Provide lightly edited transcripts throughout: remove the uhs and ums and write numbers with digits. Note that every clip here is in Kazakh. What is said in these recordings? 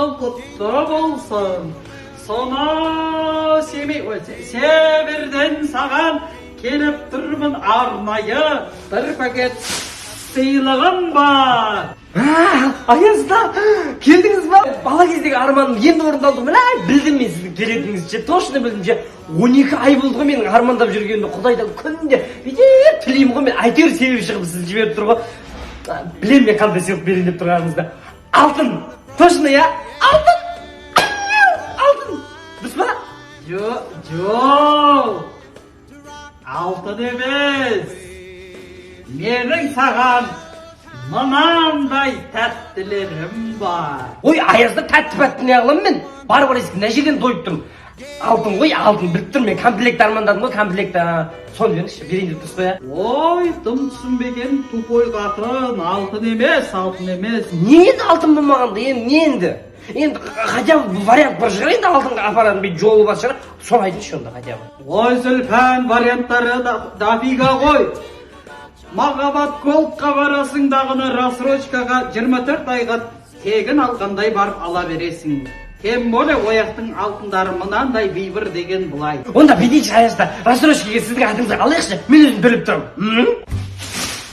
Жылың құтты болсын. Сонау Семей, ой, Сібірден саған келіп тұрмын арнайы, бір пакет сыйлығым бар. Аязда, келдіңіз ба? Бала кездегі арманым енді орындалды. Міне, білдім мен сіздің келетініңізді ше, точно білдім ше. 12 ай болды ғой менің армандап жүргенімде. Құдайдан күнде бүйтіп тілеймін ғой мен, әйтеуір себеп шығып, сізді жіберіп тұр ғой. Білемін мен қандай сыйлық берейін деп тұрғаныңызды. Алтын, точно, иә, алтын, алтын, дұрыс па? Жоқ, жоқ. Алтын емес. Менің саған мынандай тәттілерім бар. Ой, Аязда, тәтті пәтті не қыламын мен? Бар, бар, есік, мына жерден тойып тұрмын. Алтын ғой, алтын, біліп тұрмын мен. Комплект армандадым ғой, комплект. Соны беріңізші, берейін деп тұрсыз ғой, иә? Ой, дым түсінбеген тупой қатын, алтын емес, алтын емес. Не енді, алтын болмағанда енді не енді? Енді хотя бы вариант бар шығар енді, алтынға апаратын бір жолы бар шығар, соны айтыңызшы онда хотя бы. Ой, Зүлпан, варианттары да дофига ғой. Махаббат Голдқа барасың дағыны, рассрочкаға 24 айға тегін алғандай барып ала бересің. Тем более ояқтың алтындары мынандай вибр деген былай. Онда бүйтейікші, Аязда, рассрочкаға сіздің атыңызға алайықшы, мен өзім төлеп тұрамын, м?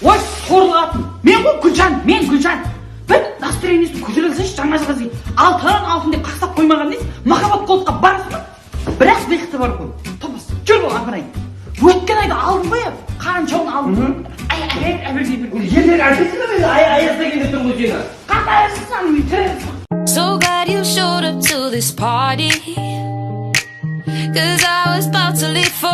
Ой, сорлы қатын, мен ғой Гүлжан, мен Гүлжан. Бір настроениесін көтере алсайшы жаңа жылға дейін. Алтын, алтын деп қақсап қоймаған несі? Махаббат Голдқа барасың ба? Бірақ выходы бар ғой. Топас, жүр бол, апарайын. Өткен айда алдым ғой, қаншауын алдым. Ай, ай, ай, ай, ай. Ерлер әкелсін бе, Аязда келіп тұр ғой сені. Қандай аясың? So glad you showed up to this party, 'cause I was about to leave for